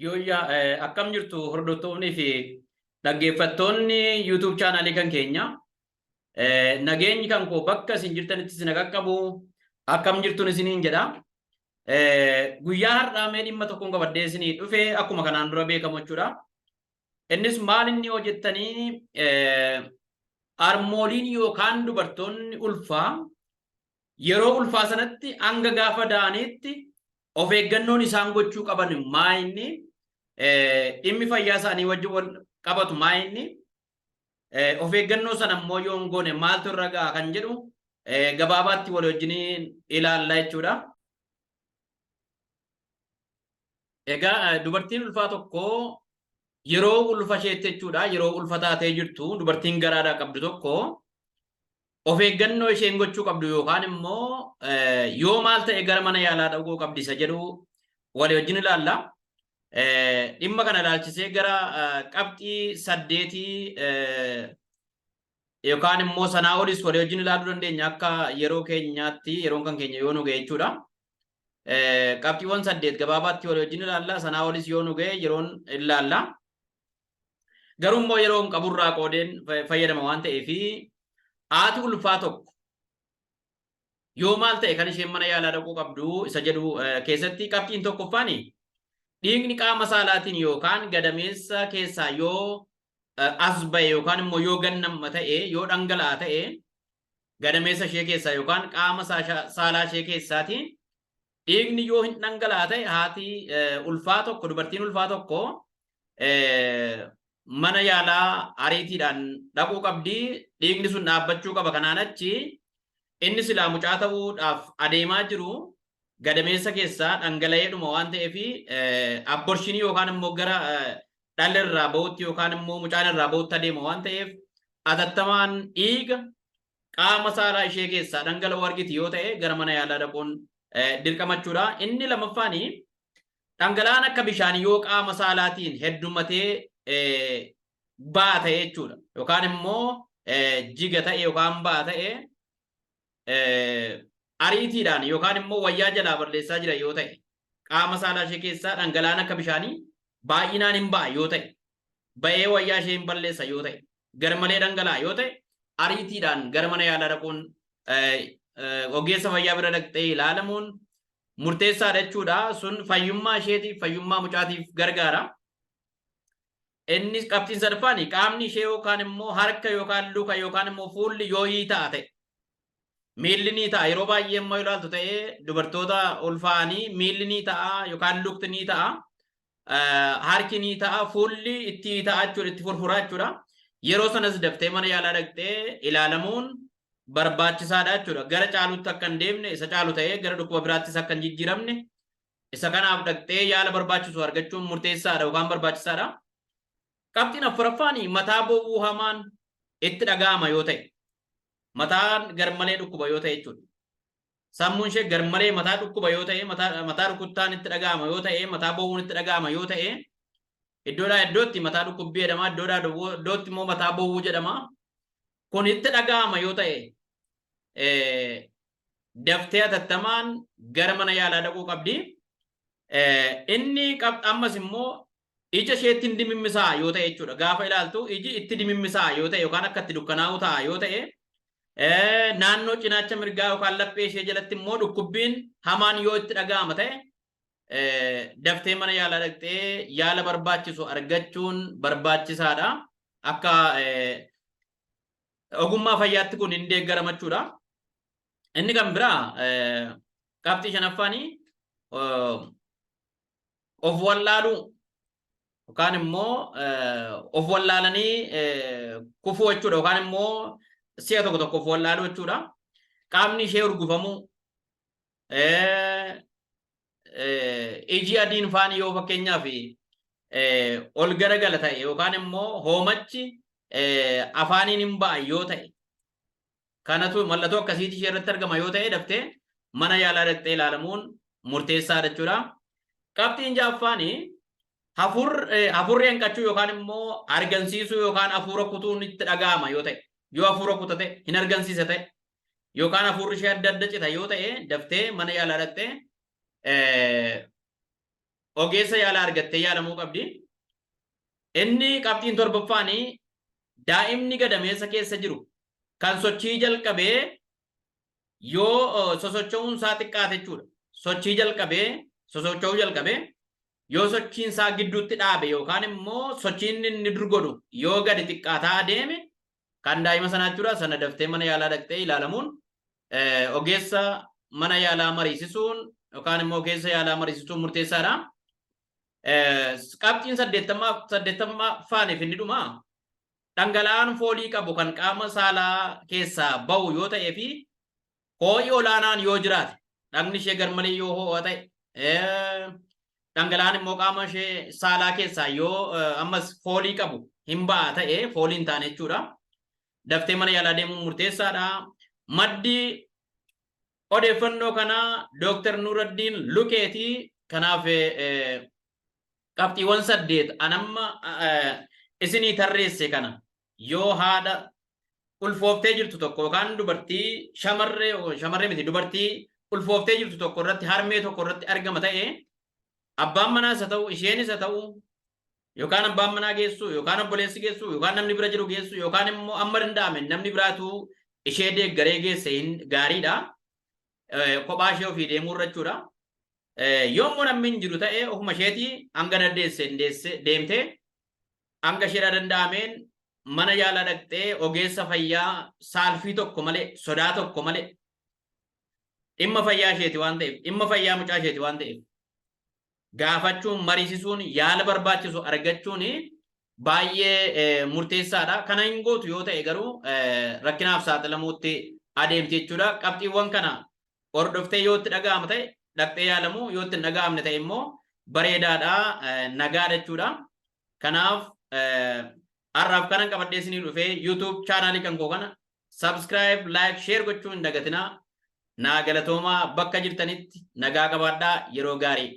Yooyyaa akkam jirtu hordoftoonnii fi dhaggeeffattoonni YouTube chaanaalii kan keenya. Nageenyi kan koo bakka isin jirtanitti isin qaqqabu akkam jirtun isiniin jedha. Guyyaa har'aa mee dhimma tokkoon qabadhee isinii dhufe akkuma kanaan dura beekamu jechuudha. Innis maal inni yoo jettanii harmooliin yookaan dubartoonni ulfaa yeroo ulfaa sanatti hanga gaafa da'aniitti of eeggannoon isaan gochuu qaban maa inni dhimmi fayyaa isaanii wajjin wal qabatu maa inni of eeggannoo sana immoo yoo hin goone maaltu irra ga'a kan jedhu gabaabaatti wal wajjin ilaalla jechuudha. Egaa dubartiin ulfaa tokko yeroo ulfa isheetti jechuudha yeroo ulfa taatee jirtu dubartiin garaadhaa qabdu tokko of eeggannoo isheen gochuu qabdu yookaan immoo yoo maal ta'e gara mana yaalaa dhaquu qabdi isa jedhu walii wajjin ilaalla. Dhimma kana ilaalchisee gara qabxii saddeetii yookaan immoo sanaa olis walii wajjin ilaaluu dandeenya akka yeroo keenyaatti yeroon kan keenya yoo nu ga'e jechuudha. Qabxiiwwan saddeet gabaabaatti walii wajjin ilaalla sanaa olis yoo nu ga'e yeroon ilaalla. Garuu immoo yeroo hin qaburraa qoodeen fayyadama waan ta'eef haati ulfaa tokko yoo maal ta'e kan isheen mana yaalaa dhaquu qabdu isa jedhu keessatti qabxiin tokkoffaan dhiigni qaama saalaatiin yookaan gadameessa keessaa yoo as ba'e yookaan immoo yoo gannamma ta'e yoo dhangala'a ta'e gadameessa ishee keessaa yookaan qaama saalaa ishee keessaatiin dhiigni yoo hin dhangala'a ta'e haati ulfaa tokko dubartiin ulfaa tokko mana yaalaa ariitiidhaan dhaquu qabdi. Dhiigni sun dhaabbachuu qaba. Kanaan achi inni silaa mucaa ta'uudhaaf adeemaa jiru gadameessa keessaa dhangala'eedhuma waan ta'eef abborshinii yookaan immoo gara dhalli irraa ba'utti yookaan immoo mucaan irraa ba'utti adeema waan ta'eef atattamaan dhiiga qaama saalaa ishee keessaa dhangala'uu argiti yoo ta'e gara mana yaalaa dhaquun dirqama jechuudha. Inni lammaffaan dhangala'aan akka bishaanii yoo qaama saalaatiin heddumatee ba'a ta'e jechuudha. Yookaan immoo jiga ta'e yookaan ba'a ta'e ariitiidhaan yookaan immoo wayyaa jalaa balleessaa jira yoo ta'e qaama saalaa ishee keessaa dhangala'aan akka bishaanii baay'inaan hin ba'a yoo ta'e ba'ee wayyaa ishee hin balleessa yoo ta'e garmalee dhangala'a yoo ta'e ariitiidhaan gara mana yaalaa dhaquun ogeessa fayyaa bira dhaqxee ilaalamuun murteessaadha jechuudha. Sun fayyummaa isheetiif fayyummaa mucaatiif gargaara. Innis qabxiin sadaffaan qaamni ishee yookaan immoo harka yookaan luka yookaan immoo fuulli yoo hiita'a ta'e miilli ni ta'a yeroo baay'ee immoo ilaaltu ta'ee dubartoota ulfaa'anii miilli ni ta'a yookaan lukti ni ta'a harki ni ta'a fuulli itti ta'a jechuudha itti furfuraa jechuudha. Yeroo sanas daftee mana yaalaa dhaqxee ilaalamuun barbaachisaadha jechuudha. Gara caalutti akka hin deemne isa caalu ta'ee gara dhukkuba biraattis akka hin jijjiiramne isa kanaaf dhaqxee yaala barbaachisu argachuun murteessaadha yookaan barbaachisaadha. Qabxiin afuraffaan mataa bowwuu hamaan itti dhaga'ama yoo ta'e mataan garmalee dhukkuba yoo ta'e jechuudha. Sammuun ishee garmalee mataa dhukkuba yoo ta'e mataa rukuttaan itti dhaga'ama yoo ta'e mataa bowwuun itti dhaga'ama yoo ta'e iddoodhaa iddootti mataa dhukkubbii jedhama iddoodhaa iddootti immoo mataa bowwuu jedhama. Kun itti dhaga'ama yoo ta'e daftee hatattamaan gara mana yaalaa dhaquu qabdi. Inni ammas immoo ija isheetti hin dimimmisaa yoo ta'e jechuudha. Gaafa ilaaltu iji itti dimimmisaa yoo ta'e yookaan akka itti dukkanaa'u ta'a yoo ta'e naannoo cinaacha mirgaa yookaan laphee ishee jalatti immoo dhukkubbiin hamaan yoo itti dhaga'ama ta'e daftee mana yaalaa dhaqxee yaala barbaachisu argachuun barbaachisaadha. Akka ogummaa fayyaatti kun hin deeggarama jechuudha. Inni kan biraa qabxii shanaffaanii of wallaaluu yookaan immoo of wallaalanii kufuu jechuudha yookaan immoo si'a tokko tokko of wallaaluu jechuudha. Qaamni ishee urgufamuu iji adiin faan yoo fakkeenyaaf ol garagala ta'e yookaan immoo hoomachi afaaniin hin ba'a yoo ta'e kanatu mallattoo akkasiitu ishee irratti argama yoo ta'e daftee mana yaalaa dhaqxee ilaalamuun murteessaadha jechuudha. Qabxiin ja'affaan hafuurri hanqachuu yookaan immoo argansiisuu yookaan hafuura kutuun itti dhaga'ama yoo ta'e yoo hafuura kutate hin argansiisa ta'e yookaan hafuurri ishee adda adda cita yoo ta'e daftee mana yaalaa dhaqxee ogeessa yaalaa argattee yaalamuu qabdi. Inni qabxiin torbaffaan daa'imni gadameessa keessa jiru kan sochii jalqabee yoo sosocho'uun isaa xiqqaate jechuudha. Sochii jalqabee sosocho'uu jalqabee yoo sochiin isaa gidduutti dhaabe yookaan immoo sochiin inni dur godhu yoo gadi xiqqaataa adeeme kan daa'ima sanaa jechuudha. Sana daftee mana yaalaa dhaqxee ilaalamuun ogeessa mana yaalaa mariisisuun yookaan immoo ogeessa yaalaa mariisisuun murteessaadha. Qabxiin saddeettammaffaaniif inni dhuma dhangala'aan foolii qabu kan qaama saalaa keessaa bahu yoo ta'ee fi ho'i olaanaan yoo jiraate, dhagni ishee garmalee yoo ho'a ta'e, dhangala'aan immoo qaama ishee saalaa keessaa yoo ammas foolii qabu hin ba'a ta'e, foolii hin taane jechuudha. Daftee mana yaalaa deemuun murteessaadha. Maddi odeeffannoo kanaa Dooktar Nuuraddiin Lukeeti. Kanaaf qabxiiwwan 8 anamma isinii tarreesse kana yoo haadha ulfooftee jirtu tokko yookaan dubartii shamarree, shamarree miti, dubartii ulfooftee jirtu tokko irratti, harmee tokko irratti argama ta'e, abbaan manaas haa ta'u, isheenis haa ta'u, yookaan abbaan manaa geessu yookaan obboleessi geessu yookaan namni bira jiru geessu yookaan immoo amma danda'ame namni biraatu ishee deeggaree geesse hin gaariidha. Kophaa ishee ofii deemuu irra jechuudha. Yoo immoo namni hin jiru ta'e, ofuma isheetii hanga dandeesse deemtee hanga isheedhaa danda'ameen mana yaalaa dhaqxee ogeessa fayyaa saalfii tokko malee, sodaa tokko malee, dhimma fayyaa isheeti waan ta'eef, dhimma fayyaa mucaa isheeti waan ta'eef, gaafachuun, mariisisuun, yaala barbaachisu argachuun baay'ee murteessaadha. Kana hin gootu yoo ta'e garuu rakkinaaf saaxilamuutti adeemti jechuudha. Qabxiiwwan kana hordoftee yoo itti dhaga'ama ta'e dhaqxee yaalamu, yoo itti hin dhaga'amne ta'e immoo bareedaadha, nagaadha jechuudha. Kanaaf har'aaf kanan qabadhee isinii dhufee, YouTube chaanaalii kan koo kana subscribe, like, share gochuu hin dagatinaa. Naa galatoomaa, bakka jirtanitti nagaa qabaadhaa, yeroo gaarii.